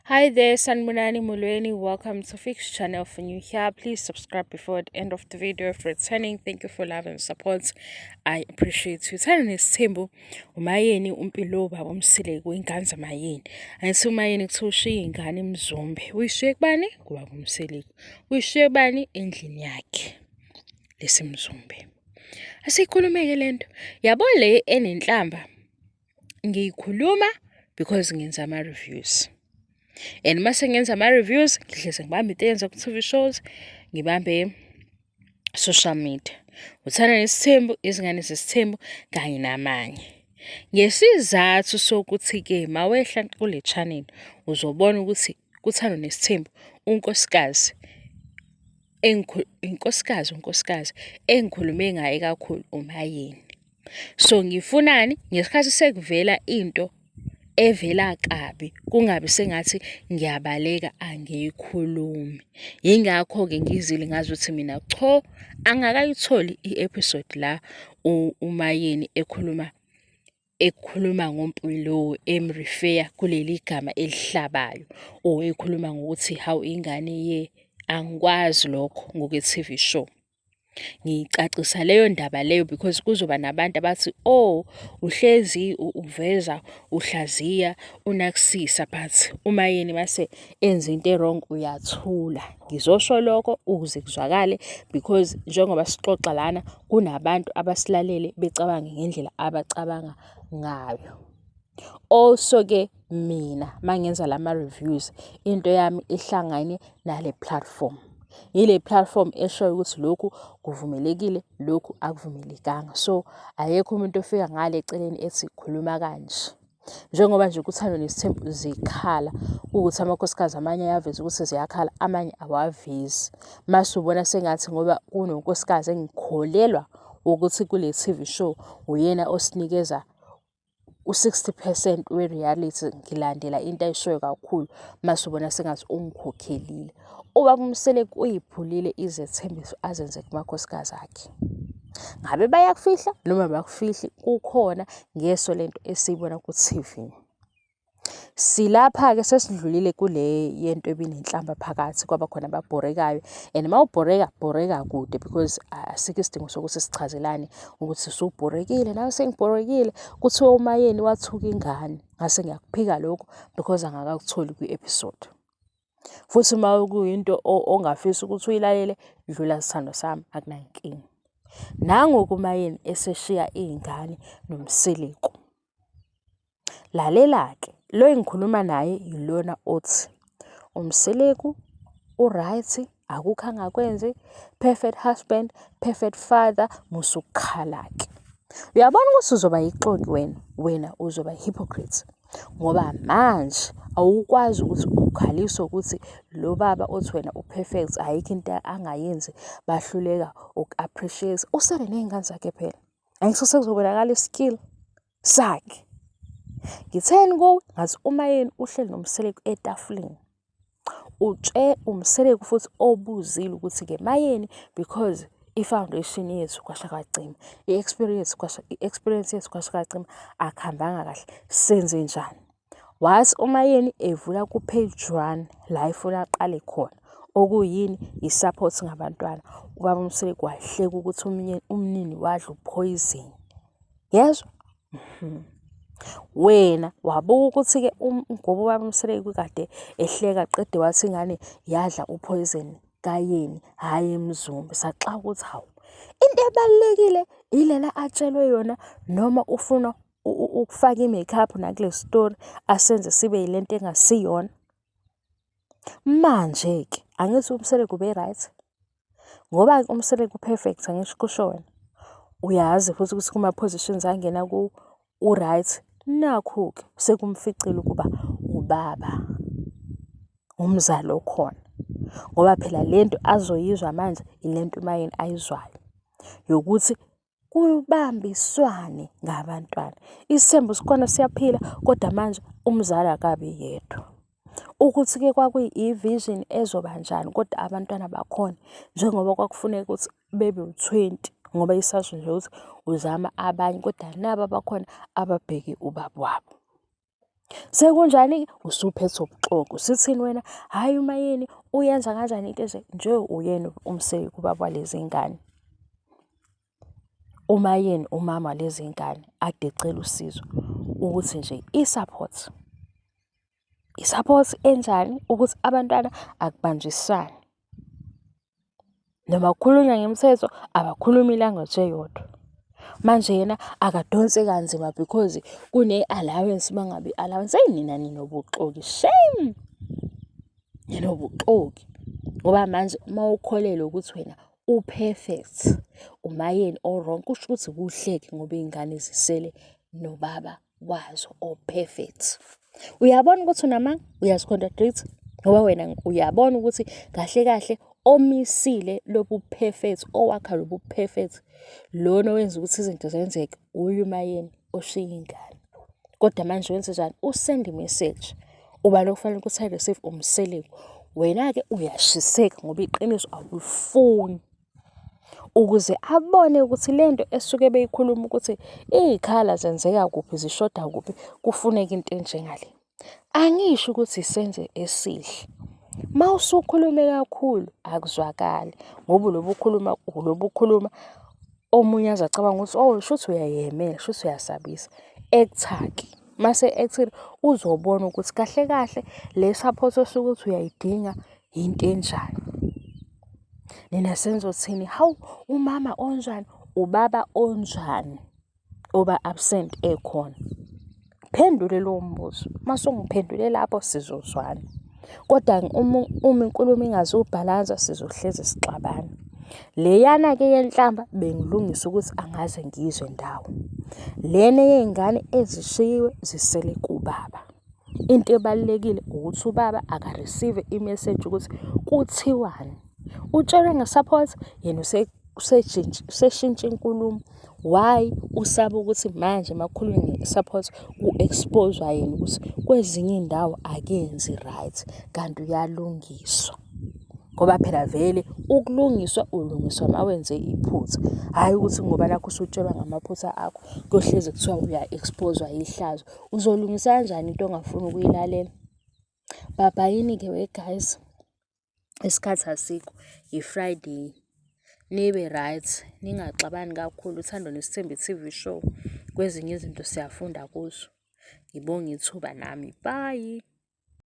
Hi there, Sanibonani Molweni. Welcome to Fix Channel. For new here, please subscribe before the end of the video. If returning, thank you for love and support. I appreciate you. Uthando Nesithembu, uMayeni uMpilo ubaba uMseleku ingane zaMayeni. Angithi uMayeni kuthiwa ushiye ingane eMzumbe. Uyishiye kubani? Kubaba uMseleku. Uyishiye kubani? Endlini yakhe leseMzumbe. Asiyikhulume-ke lento. Yabo le enenhlamba ngiyikhuluma because ngenza ama-reviews. And mase ngenza ama-reviews ngihleze ngibambe into eyenza ku-TV shows, ngibambe social media. Uthando Nesithembu, Izingane Zesithembu kanye namanye. Ngesizathu sokuthi-ke mawehla kule channel uzobona ukuthi kuThando Nesithembu unkosikazi inkosikazi unkosikazi engikhulume ngaye kakhulu uMayeni. So ngifunani ngesikhathi sekuvela into evela kabi kungabi sengathi ngiyabaleka angiyikhulumi. Yingakho-ke ngizile ngazi ukuthi mina cho angakayitholi i-episode la uMayeni ekhuluma ekhuluma ngoMpilo em-refer-a kuleli gama elihlabayo or ekhuluma ngokuthi hawu ingane ye angikwazi lokho ngokwe-T_V show. Ngiyicacisa leyo ndaba leyo because kuzoba nabantu abathi oh uhlezi uveza uhlaziya unakusisa but uMayeni mase enza into e-wrong uyathula. Ngizosho lokho ukuze kuzwakale because njengoba sixoxa lana kunabantu abasilalele becabange ngendlela abacabanga ngayo. Also-ke mina mangenza lama-reviews into yami ihlangane nale platform. Ile platform eshoyo ukuthi lokhu kuvumelekile, lokhu akuvumelekanga. So akekho umuntu ofika ngale eceleni ethi khuluma kanje. Njengoba nje kuThando Nesithembu zikhala ukuthi amakhosikazi amanye ayaveza ukuthi ziyakhala amanye awavezi. Mase ubona sengathi ngoba kunonkosikazi engikholelwa ukuthi kule T_V show uyena osinikeza u-60 percent we-reality ngilandela into ayishoyo kakhulu mase ubona sengathi ungikhokhelile. Ubaba uMseleku uyiphulile izethembiso azenze kumakhosikazi akhe. Ngabe bayakufihla noma abakufihli kukhona ngeso lento esiyibona ku-T_V. Silapha-ke sesidlulile kule yento ebinenhlamba phakathi kwaba khona ababhorekayo and uma ubhoreka bhoreka kude because asikho isidingo sokuthi sichazelane ukuthi usubhorekile nawe sengibhorekile. Kuthiwa uMayeni wathuka ingane ngase ngiyakuphika lokho because angakakutholi kwi-episode. Futhi uma kuyinto ongafisi ukuthi uyilalele dlula sithandwa sami akunankinga. Nangu-ke uMayeni eseshiya iy'ngane noMseleku. Lalela-ke, lo engikhuluma naye yilona othi uMseleku u-right, akukho angakwenzi, perfect husband, perfect father, musa ukukhala-ke. Uyabona ukuthi uzoba yixoki wena, wena uzoba hypocrite ngoba manje awukwazi ukuthi ukhaliswe ukuthi lo baba othi wena u-perfect ayikho into angayenzi bahluleka uku-appreciate usele ney'ngane zakhe phela. Angisho sekuzobonakala i-skill sakhe. Ngitheni kuwe? Ngathi uMayeni uhleli noMseleku etafuleni. UMseleku futhi obuzile ukuthi-ke Mayeni because i-foundation yethu kwasha kwacima, i-experience kwasha, i-experience yethu kwasha kwacima akuhambanga kahle, senzenjani? Wathi uMayeni evula ku-page one la efuna aqale khona okuyini i-support ngabantwana. Ubaba uMseleku wahleka ukuthi umnini wadla uphoyizeni. Yezwa? Wena wabuka ukuthi-ke ngoba ubaba uMseleku kade ehleka qede wathi ingane yadla uphoyizeni kayeni hhayi eMzumbe. Saxaka ukuthi hawu, into ebalulekile ilena atshelwe yona noma ufuna ukufaka i-makeup nakule story asenze sibe yilento engasiyona. Manje-ke angithi uMseleku ube-right ngoba-ke uMseleku u-perfect angisho kusho wena. Uyazi futhi ukuthi kuma-positions angena kuwo u-right. Nakhu-ke sekumficile ukuba ubaba umzali okhona ngoba phela lento azoyizwa manje ilento uMayeni ayizwayo yokuthi kubambiswane ngabantwana. Isithembu sikhona siyaphila kodwa manje umzali akabi yedwa. Ukuthi-ke kwakuyi-vision ezoba njani kodwa abantwana bakhona njengoba kwakufuneka ukuthi bebe u-20 ngoba isasho nje ukuthi uzama abanye kodwa naba abakhona ababheke ubaba wabo. Sekunjani-ke? Usuphethe ubuxoki, usithini wena? Hhayi uMayeni uyenza kanjani into enje, nje uyena uMseleku ubaba walezi ngane. UMayeni umama walezi ngane ade ecela usizo ukuthi nje i-support. I-support enjani? Ukuthi abantwana akubanjiswane. Noma kukhulunywa ngemithetho abakhulumi i-language eyodwa. Manje yena akadonse kanzima because kune-allowance uma ngabe i-allowance, eyi nina ninobuxoki shame. Ninobuxoki ngoba manje uma ukholelwa ukuthi wena u-perfect, uMayeni o-wrong, kusho ukuthi kuhle-ke ngoba iy'ngane zisele nobaba wazo o-perfect. Uyabona ukuthi unamanga, uyazi-contradict ngoba wena uyabona ukuthi kahle kahle omisile lobu perfect, owakha lobu perfect, lona owenza ukuthi izinto zenzeke uye uMayeni oshiya ingane. Kodwa manje wenzenjani? Usenda i-message. Ubani okufanele ukuthi ayi-receive? UMseleku. Wena-ke uyashiseka ngoba iqiniso awulifuni. Ukuze abone ukuthi le nto esuke beyikhuluma ukuthi iy'khala zenzeka kuphi, zishoda kuphi, kufuneka into enjengale. Angisho ukuthi isenzo esihle. Uma usukhulume kakhulu akuzwakali ngoba ulobe ukhuluma, ulobe ukhuluma omunye aze acabange ukuthi oh shuthi uyayemela, shuthi uyasabisa. Ektha-ke, mase ekthile uzobona ukuthi kahle kahle le support osuke uthi uyayidinga yinto enjani. Nina senizothini, hawu umama onjani, ubaba onjani oba absent ekhona? Phendule lowo mbuzo. Uma sewungiphendule lapho sizozwana. Kodwa uma uma inkulumo ingazubhalansa sizohlezi sixabana. Leyana-ke yenhlamba bengilungisa ukuthi angaze ngiyizwe ndawo. Lena eyey'ngane ezishiyiwe zisele kubaba. Into ebalulekile ukuthi ubaba aka-receive i-message ukuthi kuthiwani. Utshelwe nge-support yena useshintsha inkulumo. Why usaba ukuthi manje uma kukhulunywa nge-support ku-expose-wa yena ukuthi kwezinye iy'ndawo akenzi right kanti uyalungiswa. Ngoba phela vele ukulungiswa ulungiswa uma wenze iphutha, hhayi ukuthi ngoba nakhu usutshelwa ngamaphutha akho kuyohlezi kuthiwa uya-expose-wa ihlazo. Uzolungisa kanjani into ongafuni ukuyilalela? Bhabhayini-ke we guys, isikhathi asikho, i-Friday. Nibe right, ningaxabani kakhulu. Uthando Nesithembu i-T_V show, kwezinye izinto siyafunda kuzo. Ngibonge ithuba nami, bye.